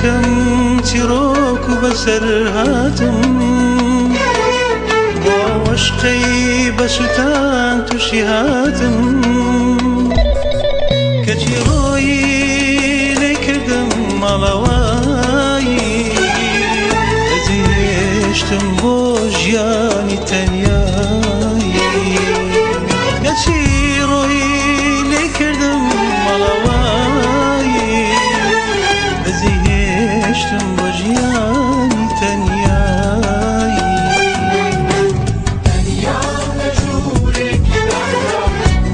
بکەم چیرۆک و بەسەر هاتم، بۆ عەشقەی بەسوتان تووشی هاتم، کەچی ڕۆیی لێ کردم ماڵەوایی، بەجێهێشتم بۆ ژیانی تەنیایی، کەچی ڕۆیی لێ کردم ماڵەوایی، بەجێهێشتم بۆ ژیانی تەنیایی. تەنیام لە ژوورێکی داخراو،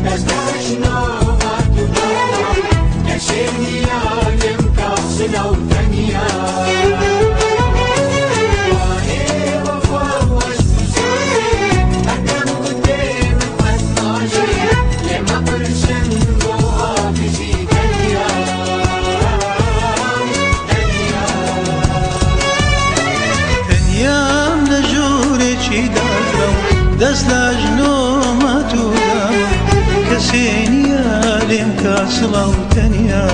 دەست لە ئەژنۆ مات و داڵاو، کەسێ نییە لێم کا سڵاو تەنیا. وانێ وەفا و هەست و سۆزی، هەردەم گوتێ من قەت ناژی، لێم مەپرسن بۆ ئاکزی تەنیا. تەنیا. تەنیام لە ژوورێکی داخراو، دەست لە ئەژنۆ مات و دامە، کەسێ نییە لێم کا سڵاو تەنیا.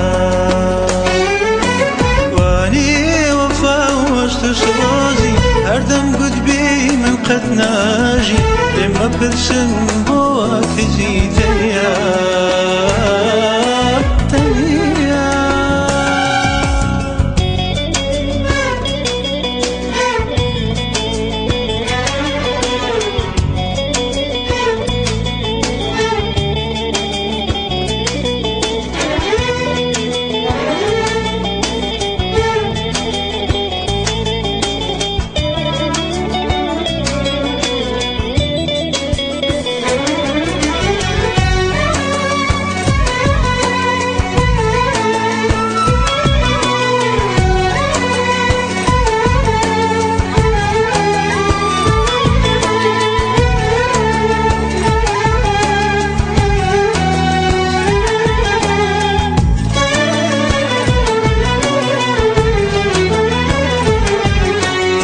وانێ وەفا و هەست و سۆزی، هەردەم گوت بێ من قەت ناژی، لێم مەپرسن بۆ ئاکزی تەنیا. تەنیا.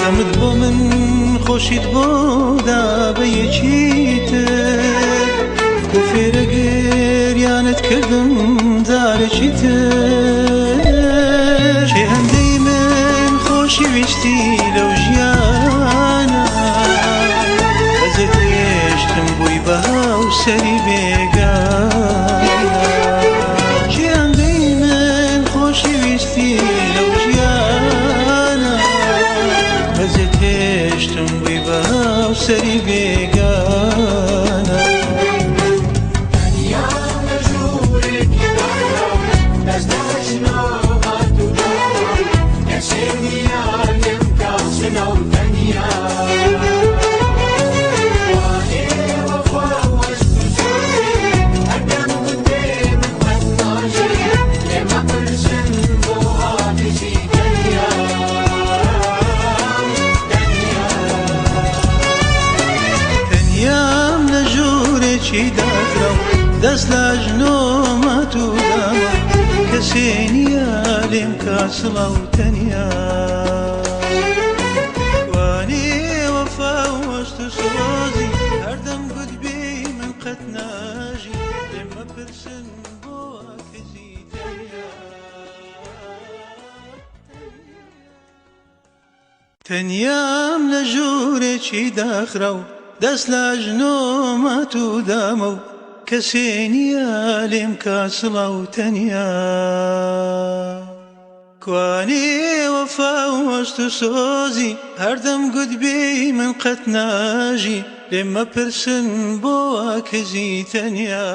ئەمت بۆ من خۆشیت بۆ دا بە یەکیتر، بۆ فێرە گریانت کردم جارێکی تر، کێ هەندەی من خۆشی ویستی لەو ژیانە، بەجێت هێشتم بووی بە هاوسەری بێگانە، کێ هەندەی من خۆشی ویستی لەو ژیانە، بەجێت هێشتم بووی بە هاوسەری بێگانە. تەنیام لە ژوورێکی داخراو، دەست لە ئەژنۆ مات و داڵاو، کەسێ نییە لێم کا سڵاو تەنیا. وانێ وەفا و هەست و سۆزی، هەردەم گوتێ من قەت ناژی، لێم مەپرسن بۆ ئاکزی تەنیا. تەنیا. تەنیام لە ژوورێکی داخراو، دەست لە ئەژنۆ مات و دامە، کەسێ نییە لێم کا سڵاو تەنیا. وانێ وەفا و هەست و سۆزی، هەردەم گوت بێ من قەت ناژی، لێم مەپرسن بۆ ئاکزی تەنیا. تەنیام لە ژوورێکی داخراو، دەست لە ئەژنۆ مات و دامە و کەسێ نییە لێم کا سڵاو تەنیا. کوانێ وەفا و هەست و سۆزی، هەردەم گوت بێ من قەت ناژی، لێم مەپرسن بۆ ئاکزی تەنیا.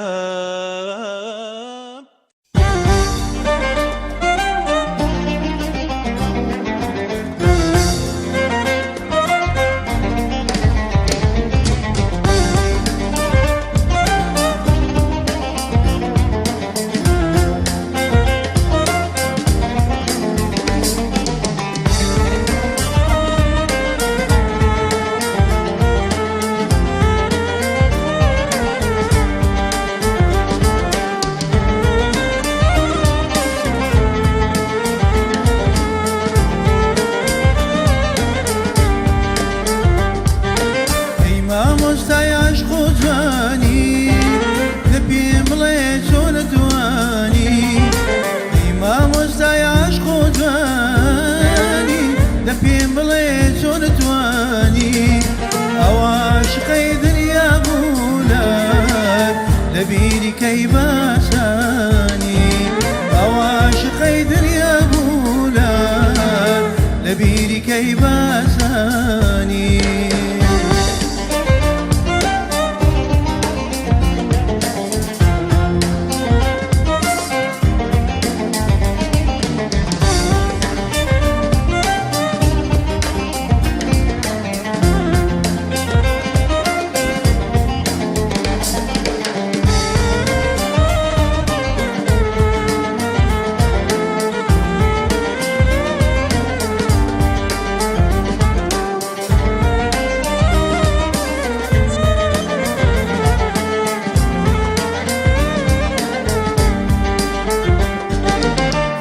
لە بیری کەی بازانی.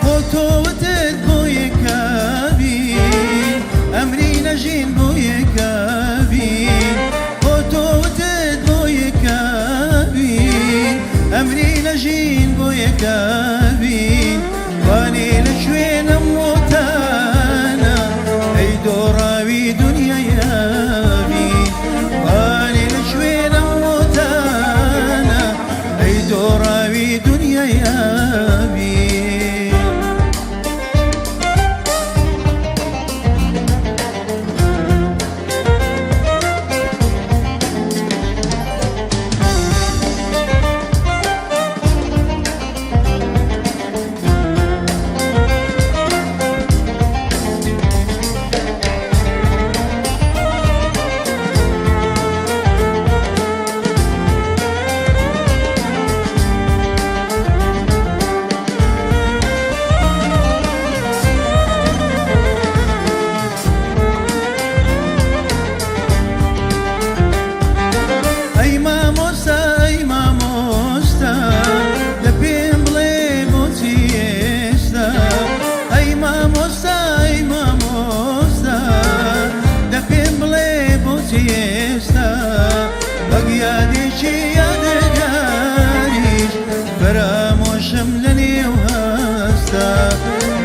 خۆ تۆ وتت بۆ یەکابین ئەمری نەژین بۆ یەکابین، خۆ تۆ وتت بۆ یەکابین ئەمری نەژین بۆ یەکابین. وانێ لە شوێنم وتانە ئەی دۆڕاوی دنیایابین، وانێ لە شوێنم وتانە ئەی دۆڕاوی دنیایابین. ئەی مامۆستا ئەی مامۆستا دە پێم بڵێ بۆچی ئێستا، ئەی مامۆستا ئەی مامۆستا دە پێم بڵێ بۆچی ئێستا، وەک یادێکی یادگاریش فەرامۆشم لە نێو هەستا،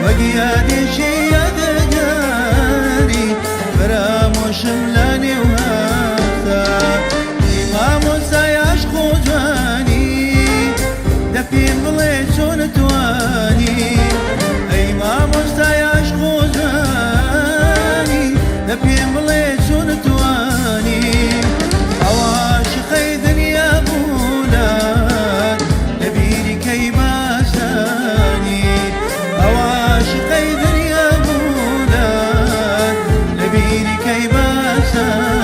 وەک یادێکی یادگاری فەرامۆشم لە نێو هەستا. ئەی مامۆستای عەشق و جوانی دە پێم بڵێ چۆن توانی، ئەی مامۆستای عەشق و جوانی دە پێم بڵێ چۆن توانی، ئەو عاشقەی دنیا بوونان لە بیری کەی بازانی، ئەو عاشقەی دنیا بوونان لە بیری کەی بازانی.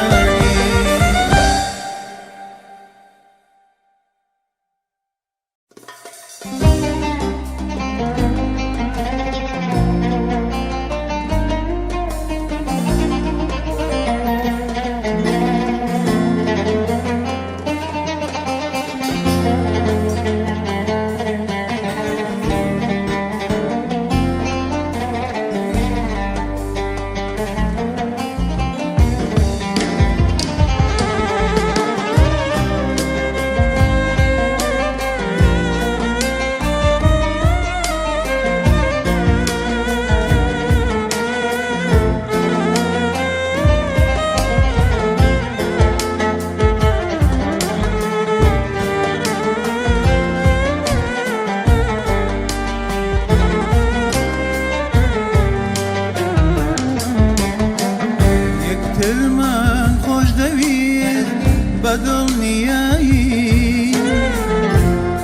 یەکترمان خۆش دەویست بە دڵنیایی،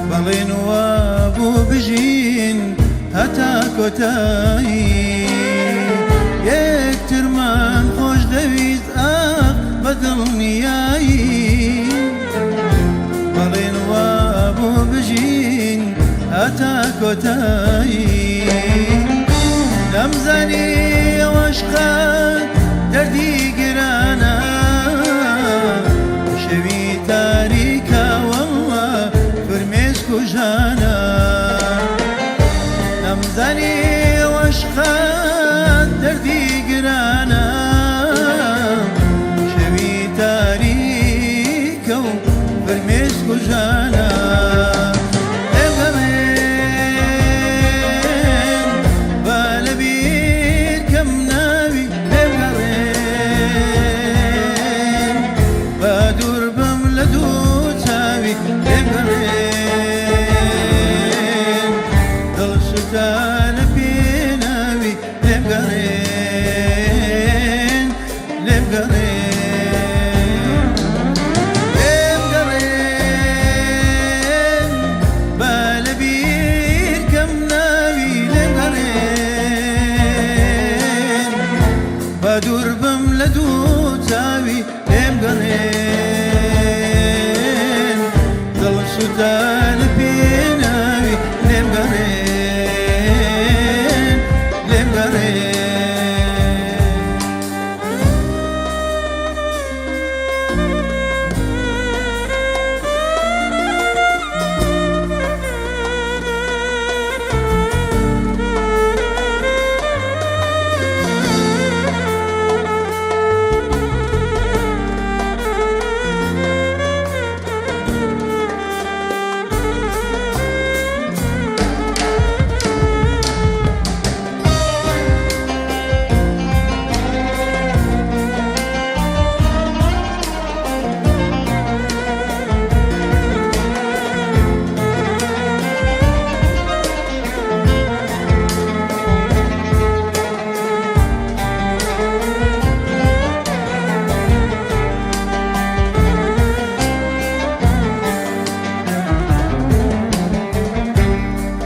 بەڵێن وابوو بژین هەتا کۆتایی، یەکترمان خۆش دەویست ئاخ بە دڵنیایی، بەڵێن وابوو بژین هەتا کۆتایی. نەمزانی ئەوەش قەت دەردی گرانە، شەوی تاریکە وەڵڵا فرمێسک و ژانە، نەمزانی ئەوەش قەت دەردی گرانە، شەوی تاریکە و فرمێسک و ژانە. لێم گەڕێن با دوور بم لە دوو چاوی لێم گەڕێن دڵم سووتا لە پێناوی لێم گەڕێن لێم گەڕێن.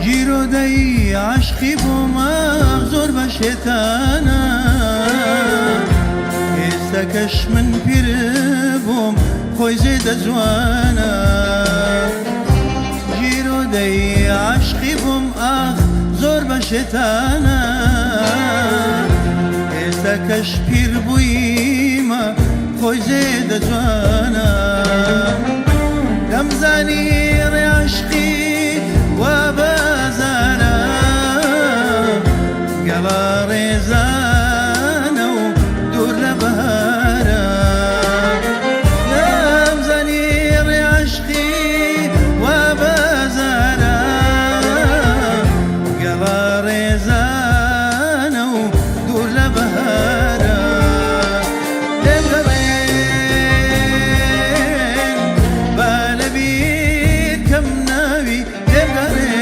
گیرۆدەی عاشقی بوومە زۆر بە شێتانە ئێستا کەش من پیر بووم خۆی زێدە جوانە گیرۆدەی عاشقی بووم ئاخ زۆر بە شێتانە ئێستا کەش پیر بوویمە خۆی زێدە جوانە دەمزانی ڕێ عاشقی وا بەزانە گەڵا ڕێزانە و دوور لە بەهارە دەمزانی ڕێ عاشقی وا بەزانە گەڵا ڕێزانە و دوور لە بەهارە لێم گەڕێن با لەبیر کەم ناوی لێم گەڕێن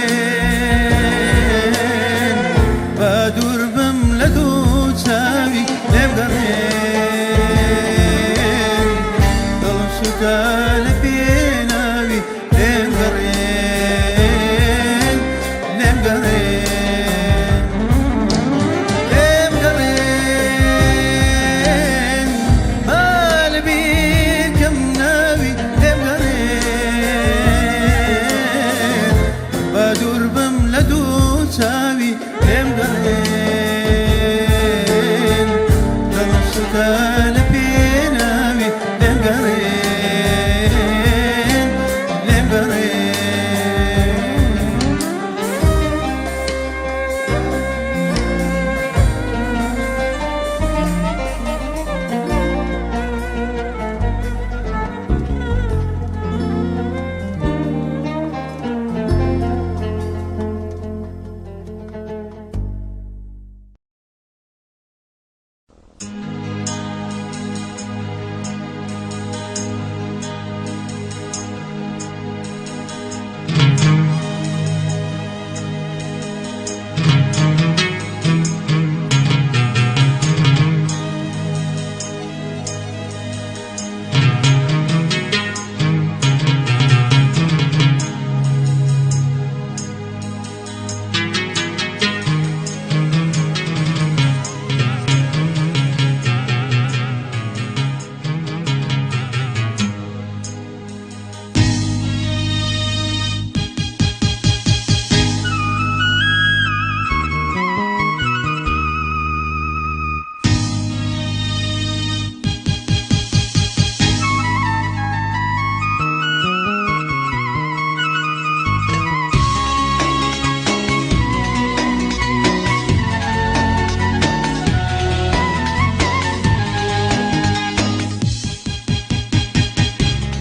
با دوور بم لە دوو چاوی لێم گەڕێن دڵم سووتا لە پێناوی لێم گەڕێن لێم گەڕێن لێم گەڕێن با لەبیر کەم ناوی لێم گەڕێن با دوور بم لە دوو چاوی لێم گەڕێن دڵم سووتا لە پێناوی لێم گەڕێن لێم گەڕێن.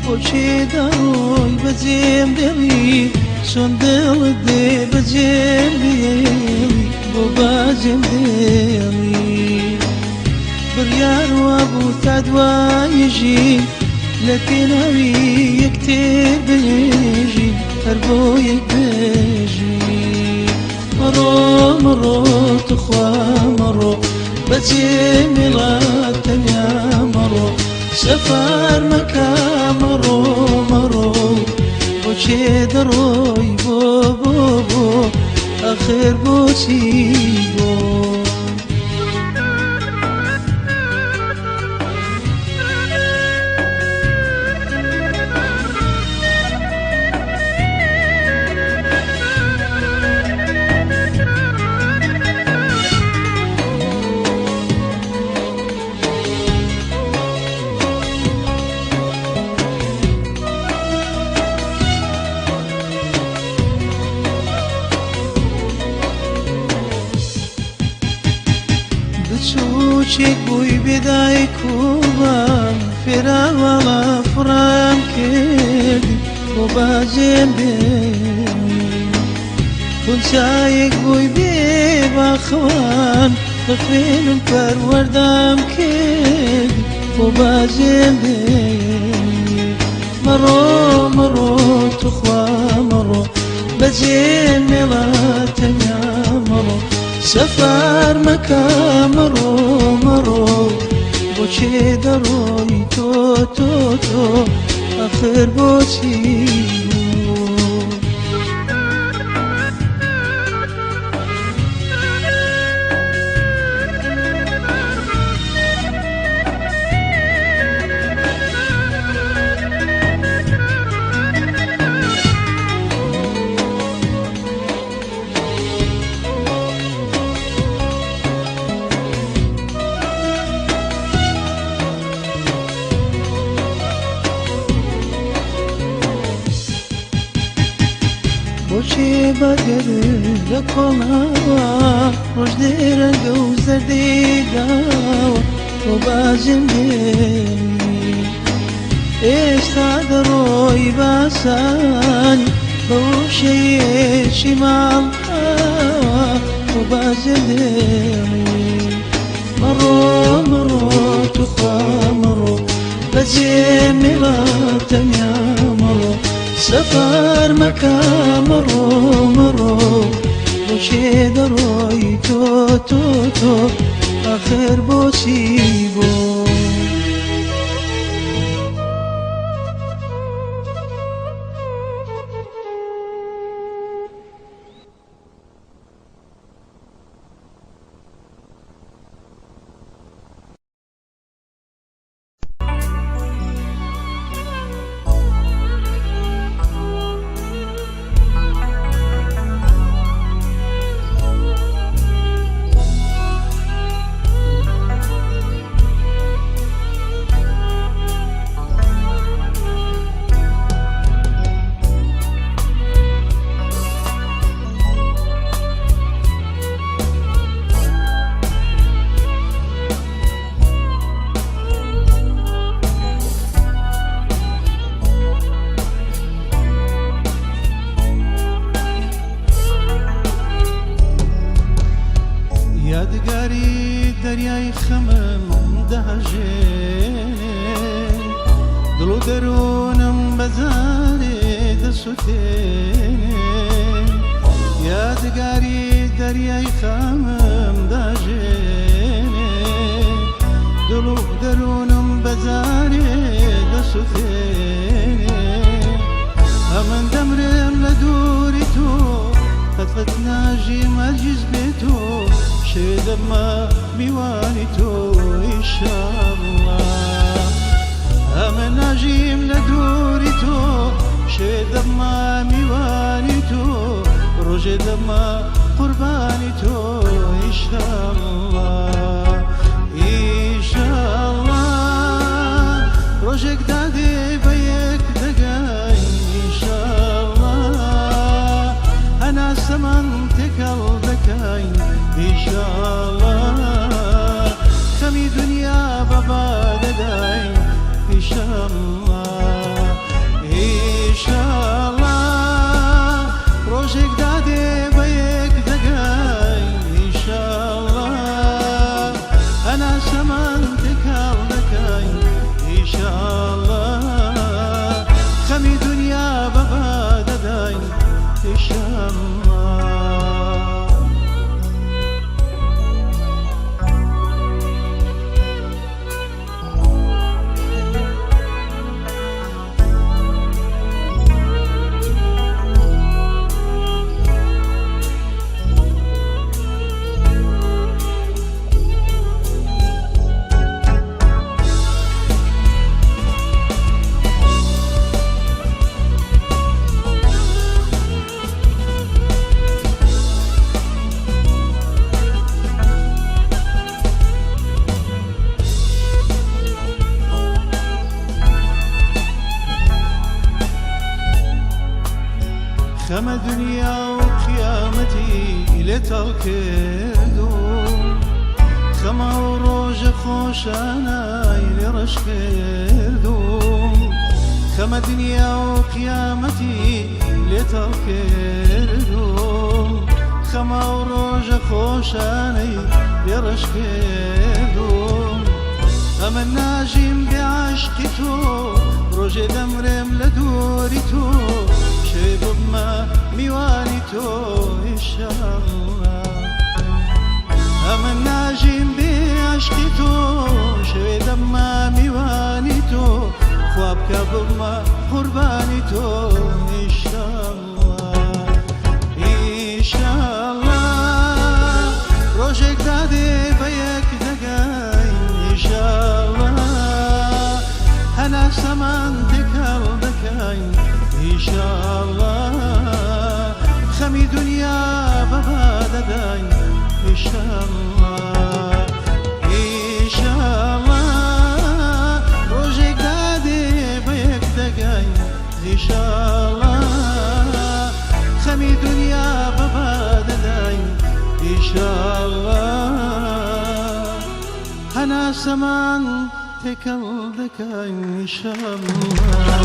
بۆچی دەڕۆی بەجێم دێڵی چۆن دڵت دێ بەجێم دێڵی بۆ باجێم دێڵی بڕیار وابوو تا دوای ژین لە پێناوی یەکتر بژین هەر بۆ یەک بژین مەڕۆ مەڕۆ توخوا مەڕۆ بەجێ مێڵات تەنیا مەڕۆ سەفار مەکە مەڕۆ مەڕۆ بۆچێ دەڕۆی بۆ بۆ بۆ ئاخر بۆچی بۆ. بچووکێک بووی بێدایک و بام، فێراوەڵا فڕام کردی بۆ باجێم بێنی. خونچایەک بووی بێ باخەوان، بە خوێنم پەروەردام کردی بۆ باجێم بێنی. مەڕۆ مەڕۆ توخوا مەڕۆ، بەجێ مێڵە تەنیا مەڕۆ، سەفەر مەکە مەڕۆ مەڕۆ، بۆچێ دەڕۆی تۆ تۆ تۆ ئەخر بۆچی بوو؟ بۆچێ بەگەر لە کۆڵاوە ڕۆژ دێرەنگە و زەردی داوە بۆ باجم دێنی. ئێستا دەڕۆی باسانی بەو شەیەکی ماڵاوە بۆ باجم دێنی. مەڕۆ مەڕۆ توخوا مەڕۆ، بەجێ مێڵە تەنیا مەڕۆ، سەفەر مەکە مەڕۆ مەڕۆ، بۆچێ دەڕۆی تۆ تۆ تۆ ئاخر بۆچی بۆ؟ یادگاری دەریای خەمم دەهەژێنێ، دڵ و دەروونم بەجارێ دەسوتێنێ. یادگاری دەریای خەمم دەهەژێنێ، دڵ و دەروونم بەجارێ دەسوتێنێ. ئەمن دەمرم لە دووری تۆ، قەت قەت ناژیم هەرگیز بێ تۆ، شەوێ دەبمە میوانی تۆ ئینشاڵڵا. ئەمن ناژیم لە دووری تۆ، شەوێ دەبمە میوانی تۆ، ڕۆژێ دەبمە قوربانی تۆ ئینشاڵڵا. ئینشاڵڵا ڕۆژێک دادێ بە یەک دەگەین ئینشاڵڵا، هەناسەمان تێکەڵ دەکەین ئینشاڵڵا، خەمی دنیا بەبا دەدەین ئینشاڵڵا. ئینشاڵڵا ڕۆژێک دادێ بە یەک دەگەین ئینشاڵڵا، هەناسەمان تێکەڵ دەکەین ئینشاڵڵا، خەمی دنیا بەبا دەدەین ئینشاڵڵا. خەمە دنیا و قیامەتی لێ تەڵ کردو، خەمە خۆشانای لێ ڕەش کردوم خەمە دنیا و قیامەتی لێ تاڵ کردوم خەمە و ڕۆژە خۆشانەی لێ ڕەش کردوم ئەمن ناژیم بێ عەشقی تۆ ڕۆژێ دەمرم لە دووری تۆ شەوێ ببمە میوانی تۆ ئینشاڵڵا ئەمن ناژیم بێ عەشقی تۆ شەوێ دەبمە میوانی تۆ خوا بکە ببمە قوربانی تۆ ئینشاڵڵا ئینشاڵڵا ڕۆژێک دادێ بە یەک دەگەین ئینشاڵڵا هەناسەمان تێکەڵ دەکەین ئینشاڵڵا خەمی دنیا بەبا دەدەین ئینشاڵڵا ئینشاڵڵا ڕۆژێک دادێ بە یەک دەگەین ئینشاڵڵا خەمی دنیا بەبا دەدەین ئینشاڵڵا هەناسەمان تێکەڵ دەکەین ئینشاڵڵا.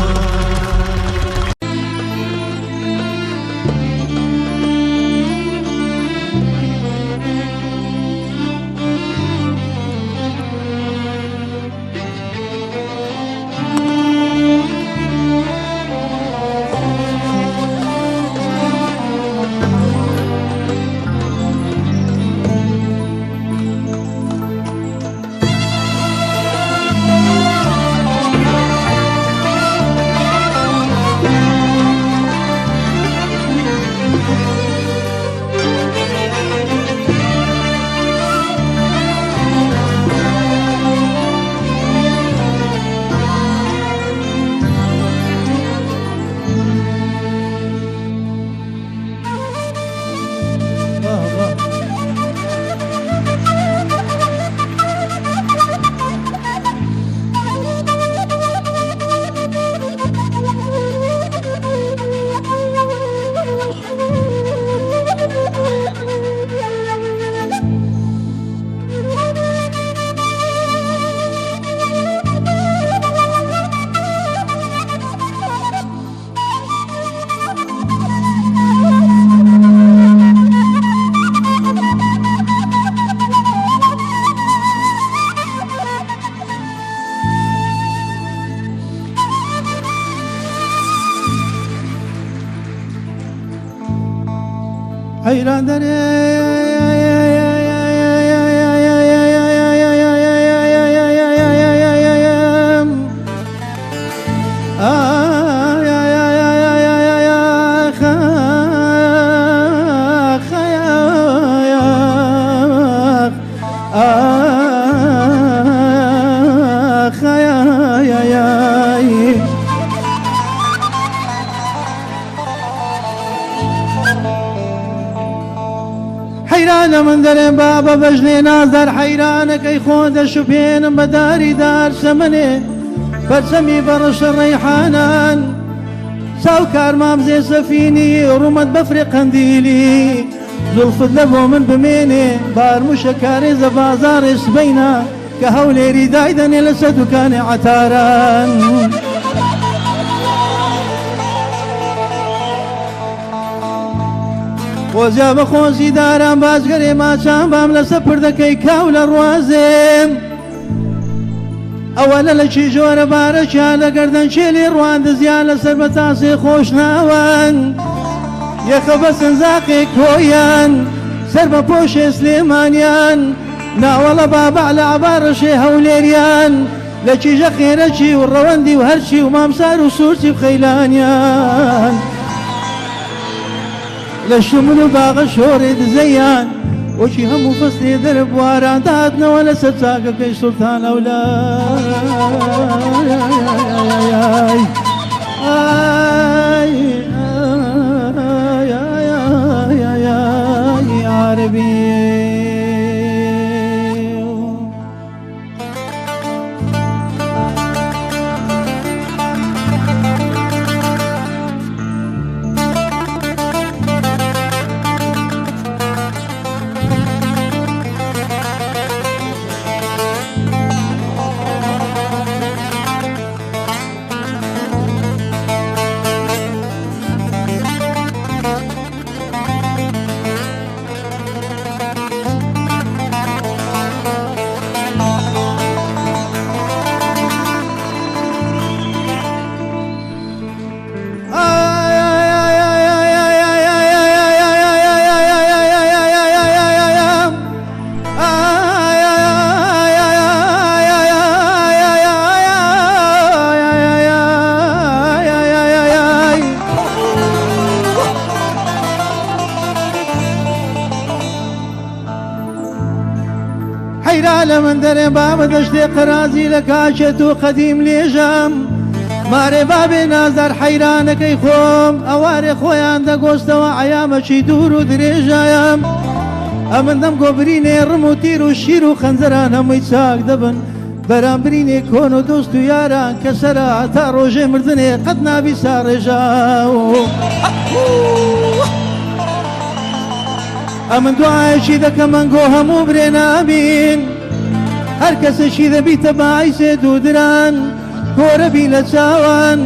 حەیران دەرێ حەیرانە من دەرێم بابە بەژنێ نازدار حەیرانەکەی خۆ دەشوپێنم بە داری دار سەمەنێ پەرچەمی بەڕەشە ڕەیحانان چاوکار مامزێ سەفینی ڕوومەت بەفرێ قەندیلی زوڵفت لە بۆ من بمێنێ بارموشە کارێزە بازاڕێ سبەینا کە هەولێری دایدەنێ لەسەر دوکانێ عەتاران. خۆزیا بە خۆزی داران بازگەرێ ماچان بام لەسەر پردەکەی کاو لە ڕوازێم ئەوە لە لەکی ژۆرە بارەکیان لە گەردەن کێلی ڕواندزیان لەسەر بە تاسێ خۆش ناوان یەخە بە سنزاقێ کۆیان سەر بە پۆشێ سلێمانیان ناوەڵە بابع لە عەبارەشێ هەولێریان لە کیژە خێرەکی و ڕەوەندی و هەرچی و مامسار و سوورچی و خەیلانیان لە شمل و باغە شۆڕێ دزەیان وەکی هەموو فەسلێ دەربواران دەهاتنەوە لەسەر چاکەکەی سوڵتان ئەولای ئای ئای ئای ئای ئای عەرەبی. حەیرا لە من دەرێ بابە دەشتێ قەرازی لە کاکێت و قەدیم لێژەم مارێ بابێ نازدار حەیرانەکەی خۆم ئەوارێ خۆیان دەگۆستەوە عەیامەکی دوور و درێژایم ئەمن دەم گۆبرینێ ڕم و تیر و شیر و خەنجەران هەمووی چاک دەبن بەرام برینێ کۆن و دۆست و یاران کە سەرا تا ڕۆژێ مردنێ قەت نابی ساڕێژاو ئەمن دوعایەکی دەکەم ئەنگۆ هەموو برێ نابین هەر کەسێکی دەبیتە باعیسێ دوودران کۆرە بی لە چاوان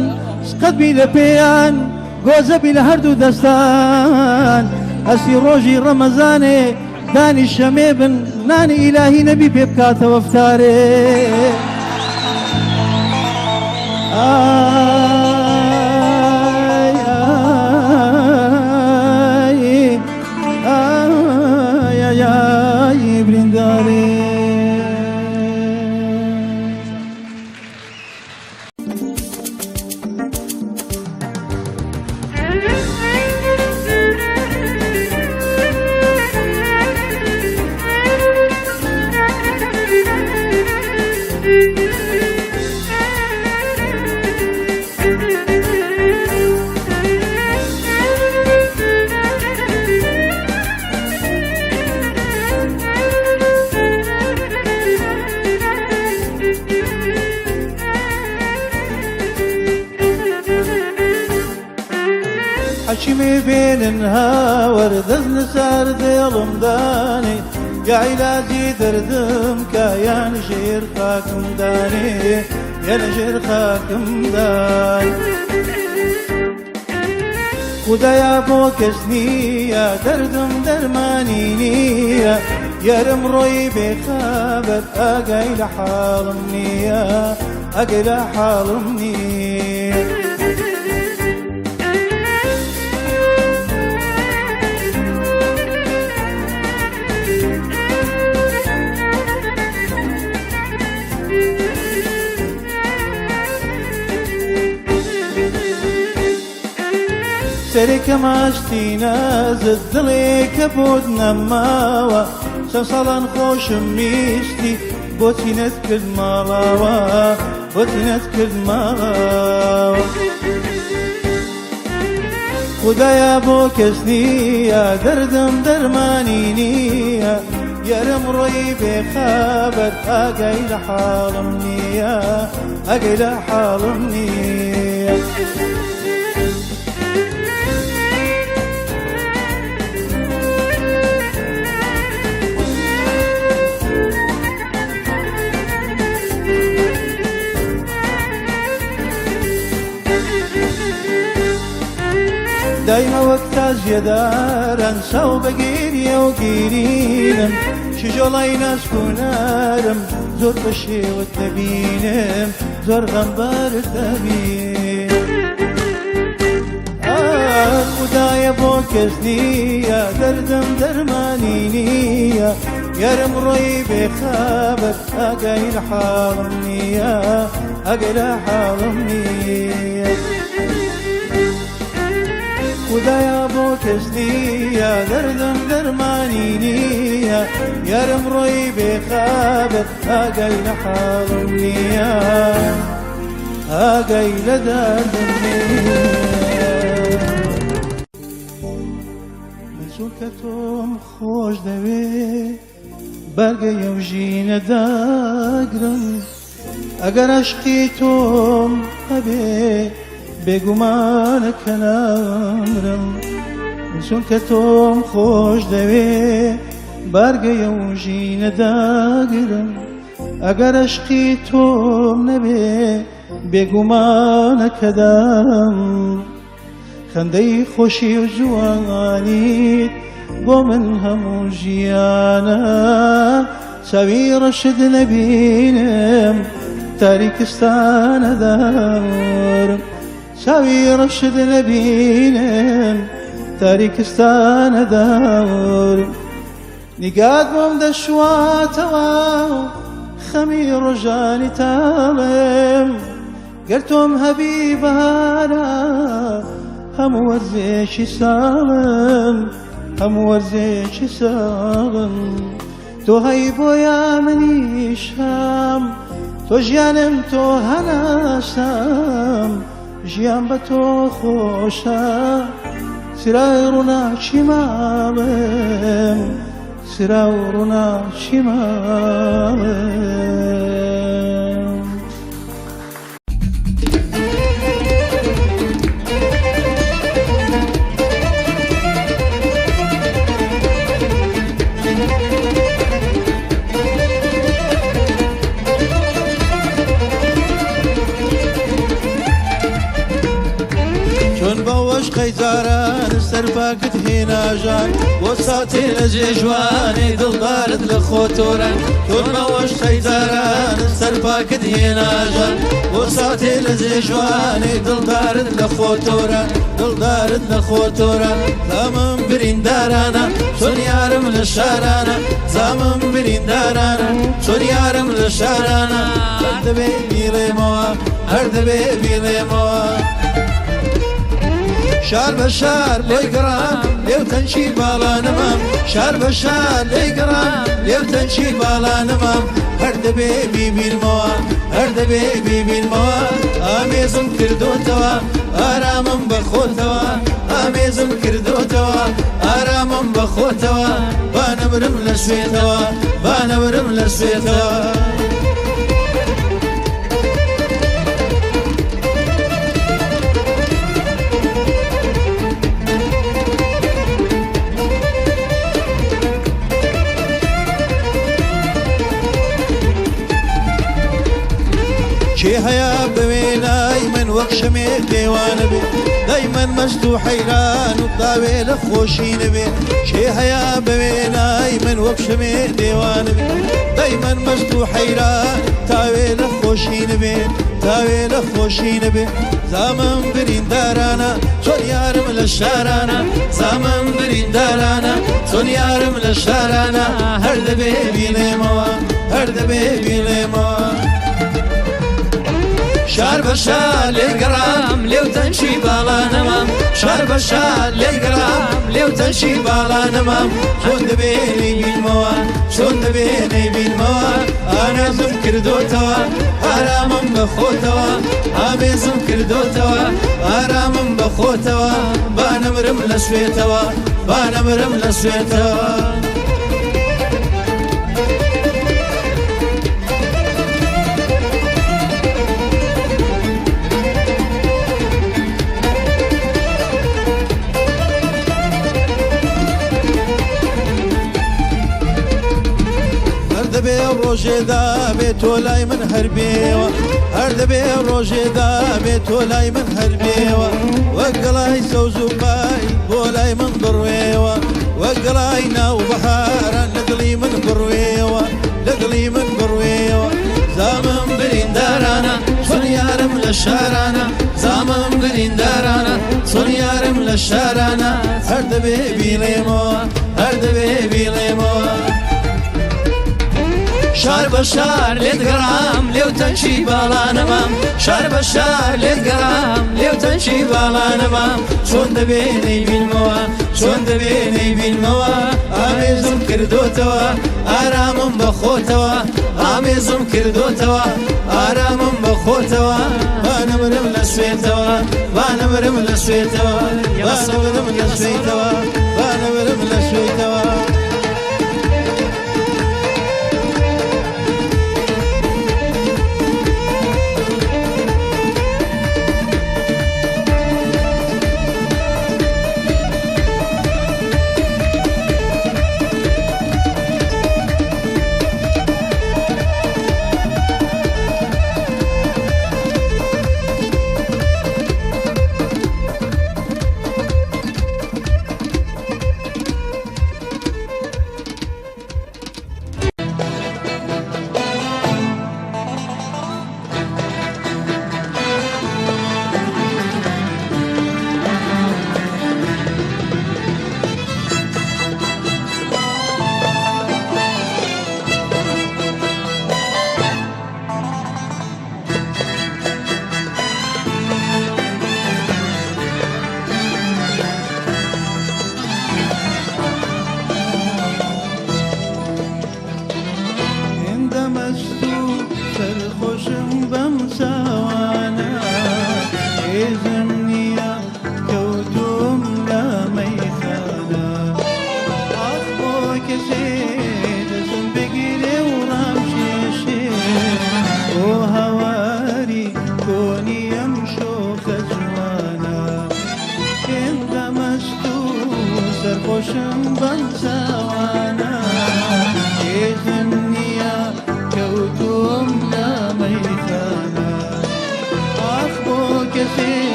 سقەت بی لە پێیان گۆزە بی لە هەردوو دەستان هەستی ڕۆژی ڕەمەزانێ دانی شەمێ بن نانی ئیلاهی نەبی پێ بکاتەوە فتارێ ئای ئای ئای ئای ئای بریندارێ. حەکیمی بێنن هاوەر دەست لەسەر دێڵم دانێ یا عیلاجی دەردم کە یان ژێر خاکم دانێ یا لە ژێر خاکم دان. خودایا بۆ کەس نییە دەردم دەرمانی نییە یارم ڕۆی بێخەبەر ئاگای لە حاڵم نییە ئاگای لە حاڵم نییە. سەرێکە ماشتی نازت دڵێکە بۆت نەماوە چەند ساڵان خۆشم میشتی بۆچی نەتکرد ماڵاوە بۆچی نەتکرد ماڵاوە خودایا بۆ کەس نییە دەردم دەرمانی نییە یارم ڕۆی بێخەبەر ئاگای لە حاڵم نییە ئاگای لە حاڵم نییە. دایمە وەک تاژیەداران چاو بەگیریە و گیرینم شژۆڵای ناسک و نارم زۆر بە شێوەت دەبینم زۆر غەمبارت دەبین خدایە بۆ کەس نییە دەردم دەرمانی نییە یارم ڕۆی بێخەبەر ئاگای لە حاڵم نییە ئاگای لە حاڵم نییە خدایا بۆ کەس نییە دەردم دەرمانی نییە یارم ڕۆی بێخەبەر ئاگای لە حاڵم نییە ئاگای لە دەردم نییە من چونکە تۆم خۆش دەوێ بەرگەی ئەو ژینە داگرم ئەگەر عەشقی تۆم هەبێ بێگومانە کە نامرم چونکە تۆم خۆش دەوێ بارگەی ئەو ژینە داگرم ئەگەر عەشقی تۆم نەبێ بێگومانە کە دام خەندەی خۆشی و جوانیت بۆ من هەموو ژیانە چاوی ڕەشت نەبینم تاریکستانە دارم چاوی ڕەشت نەبینم تاریکستانە دارم نیگات بۆم دەشواتەوە خەمی ڕۆژانی تاڵم گەر تۆم هەبی بەهارە هەموو وەرزێکی ساڵم هەموو وەرزێکی ساڵم. تۆ هەی بۆیە منیشم، تۆ ژیانم تۆ هەناسەم، ژیان بە تۆ خۆشە، چرای ڕووناکی ماڵم، چرا و ڕووناکی ماڵم. چۆن بەوەش قەیزاران سەرپاکت هێناژان، بۆ ساتێ لە جێژوانێ دڵدارت لە خۆتۆران. چۆن بەوەش قەیزاران سەرپاکت هێناژان، بۆ ساتێ لە جێژوانێ دڵدارت لە خۆتۆران، دڵدارت لە خۆتۆران. زامم بریندارانە چۆن یارم لە شارانە، زامم بریندارانە چۆن یارم لە شارانە. هەر دەبێ بیڵێمەوە، هەر دەبێ بیڵێمەوە. شار بە شار لێی گەڕام لێو تەنکی باڵا نەمام، شار بە شار لێی گەڕام لێو تەنکی باڵا نەمام. هەر دەبێ بیبینمەوە، هەر دەبێ بیبینمەوە. ئامێزم کردۆتەوە ئارامم بە خۆتەوە، ئامێزم کردۆتەوە ئارامم بە خۆتەوە. با نەمرم لە سوێتەوە، با نەمرم لە سوێتەوە. کێ هەیە بەوێنای من وەک شەمێ پێوانە بێ، دای من مەست و حەیران و داوێ لە خۆشی نەبێ؟ کێ هەیە بەوێنای من وەک شەمێ دێوانە بێ، دای من مەست و حەیران تاوێ لە خۆشی نەبێ، تاوێ لە خۆشی نەبێ؟ زامم بریندارانە چۆن یارم لە شارانە، زامم بریندارانە چۆن یارم لە شارانە. هەر دەبێ بیڵێمەوە، هەر دەبێ بیڵێمەوە. شار بە شار لێی گەڕام لێو تەنکی باڵا نەمام، شار بە شار لێی گەڕام لێو تەنکی باڵا نەمام. چۆن دەبێ نەیبینمەوە، چۆن دەبێ نەیبینمەوە؟ ئامێزم کردۆتەوە ئارامم بە خۆتەوە، ئامێزم کردۆتەوە ئارامم بە خۆتەوە. با نەمرم لە سوێتەوە، با نەمرم لە سوێتەوە. هەر دەبێ ڕۆژێدا بێ تۆ لای من هەر بێوە، هەر دەبێ ڕۆژێدا بێ تۆ لای من هەر بێوە. وەک گەڵای سەوز و پای بۆ لای من بڕوێوە، وەک گەڵای ناو بەهاران لە دڵی من بڕوێوە، لە دڵی من بڕوێوە. زامم بریندارانە چۆن یارم لە شارانە، زامم بریندارانە چۆن یارم لە شارانە. هەر دەبێ بیڵێمەوە، هەر دەبێ بیڵێمەوە. شار بە شار لێت گەڕام لێو تەنکی باڵا نەمام، شار بە شار لێت گەڕام لێو تەنکی باڵا نەمام. چۆن دەبێ نەیبینمەوە، چۆن دەبێ نەیبینمەوە؟ ئامێزم کردۆتەوە ئارامم بە خۆتەوە، ئامێزم کردۆتەوە ئارامم بە خۆتەوە. با نەمرم لە سوێتەوە، با نەمرم لە سوێتەوە، با نەمرم لە سوێتەوە، با نەمرم لە سوێتەوە.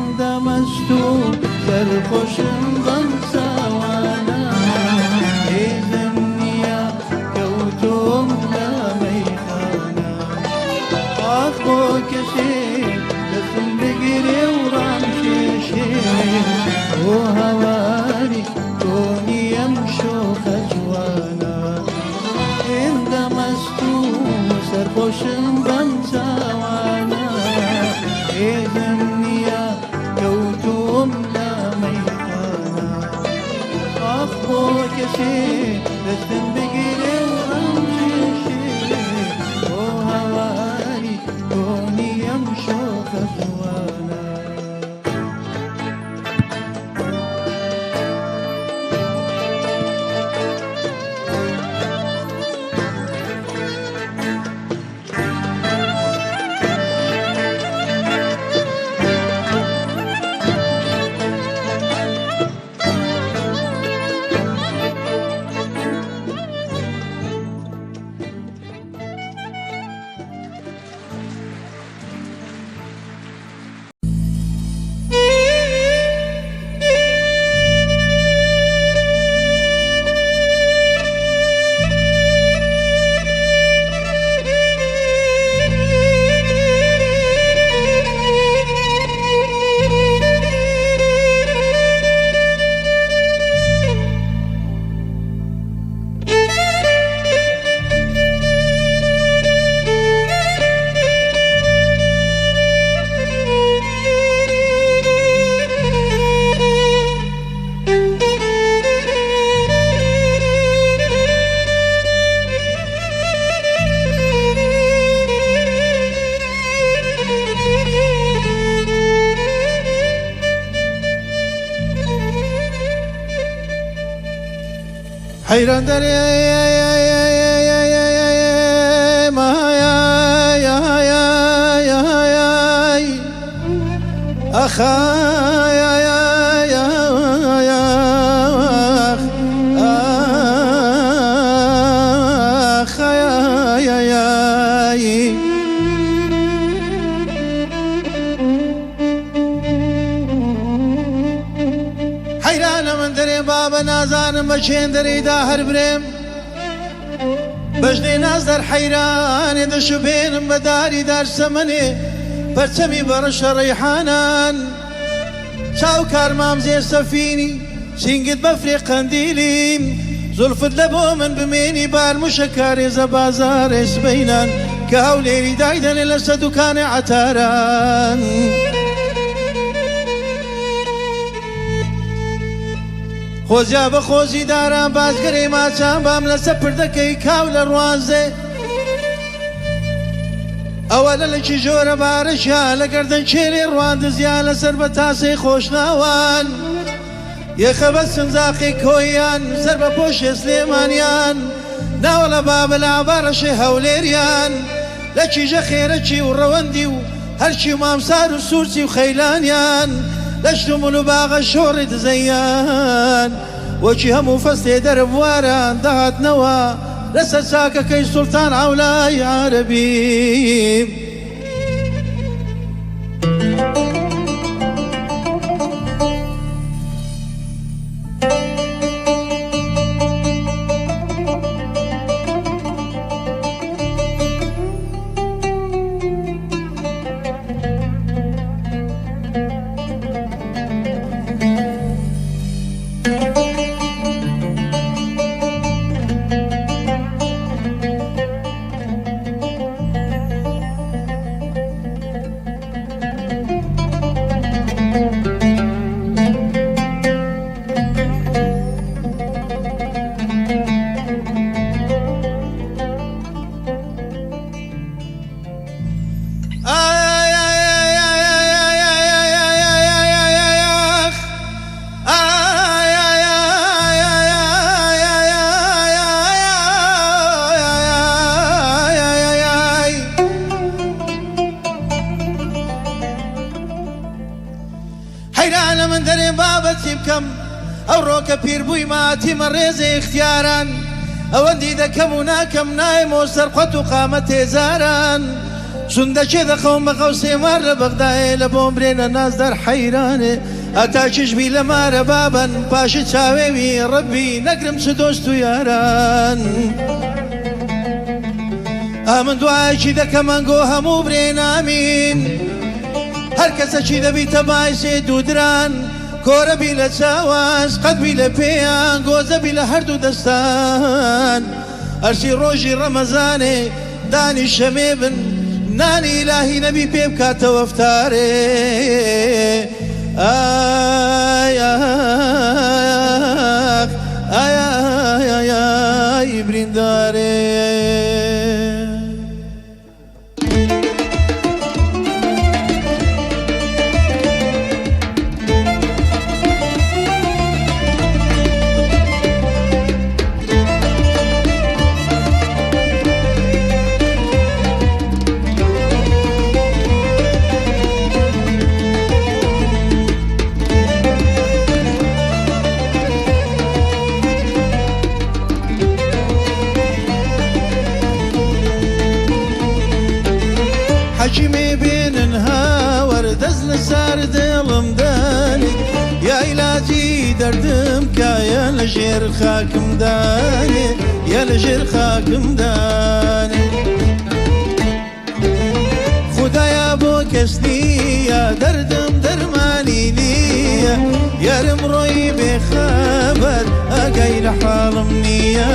هێندە مەست و سەرخۆشم بەم چاوانە، هێزم نییە کەوتوم لە مەیخانە. ئاخ بۆ کەسێ دەستم بگرێ و ڕامکێشێ، بۆ هاواری کۆنی ئەم شۆخە جوانە. هێندە مەست و سەرخۆشم بەم چاوانە، هێزم نییە کەوتوم لە مەیخانە. ئاخ بۆ کەسێ دەستم بگرێ و ڕامکێشێ، بۆ هاواری کۆنی ئەم شۆخە جوانە. حەیران دەرێ حەیرانە من دەرێ بابە نازانم بە چێن دەرێدا هەر برێم، بەژنێ نازدار حەیرانێ دەشوبێنم بە داری دار سەمەنێ، پەرچەمی بەڕشە ڕەیحانان. چاو کارمام زێر سەفینی، سینگت بەفرێ قەندیلیم، زوڵفت لە بۆ من بمێنی بار مشە کارێزە بازارێ سبەینان، کە هەولێری دایدەنێ لەسە دوکانێ عەتاران. خۆزیا بە خۆزی داران بازگەرەی ماچان بام لەسە پردەکەی کاو لە ڕوانزێ، ئەوە لە لەکی ژۆرە بارەشیا لە گەردن چێرێ ڕواندزیا لەسەر بە تاسەی خۆشناوان، یەخە بە سنجاقی کۆیان سەر بە پۆشێ سلێمانیان، ناوە لە بابە لابارەشێ هەولێریان، لە کیژە خێرەکی و ڕەوەندی و هەرچی و مامسار و سوورچی و خەیلانیان، لە شتومل و باغە شۆڕی دزەیان، وەکی هەموو فەستێ دەربواران دەهاتنەوە لەسەر چاکەکەی سوڵتان عەولای عەرەبی. حەیرانە من دەرێم بابە چی بکەم ئەو ڕۆکە پیر بووی ماتیمە ڕێزێ ئیختیاران، ئەوەندی دەکەم و ناکەم نایەمەوە سەر قەت و قامەتێ جاران. سندەکێ دەخەوم بە قەوسێ مار لە بەغدایێ لە بۆم برێنە نازدار حەیرانێ ئەتا چش بی لە مارە بابەن پاشی چاوێوی ڕەبی نەگرم چ دۆست و یاران. ئەمن دوایەکی دەکەم ئەنگۆ هەموو برێن ئامین. هەر کەسەکی دەبیتە بایسێ دوودران کۆرە بی لە چاواز قەت بی لە پێیان گۆزە بی لە هەردوو دەستان. هەرچی ڕۆژی ڕەمەزانێ دانی شەمێ بن نانی ئیلاهی نەبی پێ بکاتەوە فتارێ. ئای ئای ئای ئای بریندارێ. حەکیمێ بێنن هاوەر دەست لەسەر دڵم دانێ یا عیلاجی دەردم کا یا لە ژێر خاکم دانێ یا لە ژێر خاکم دانێ. خدایا بۆ کەس نییە دەردم دەرمانی نییە یارم ڕۆی بێخەبەر ئاگای لە حاڵم نییە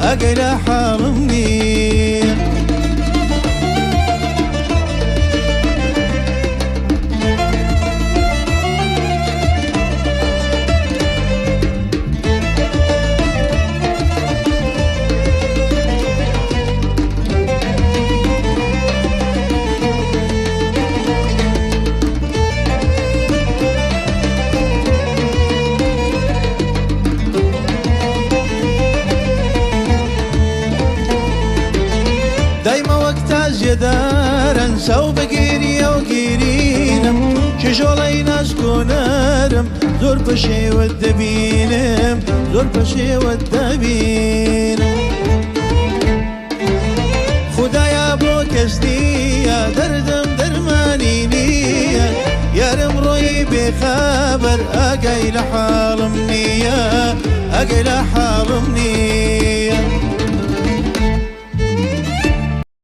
ئاگای لە حاڵم نییە. دایمە وەک تاژێدارن چاو بەگیریە و گیرینم کژۆڵەی ناسکۆنەرم زۆر پەشێوەت دەبینم زۆر پەشێوەت دەبینم. خدایا بۆ کەس نییە دەردم دەرمانی نییە یارم ڕۆی بێخەبەر ئاگای لە حاڵم نییە ئاگای لە حاڵم.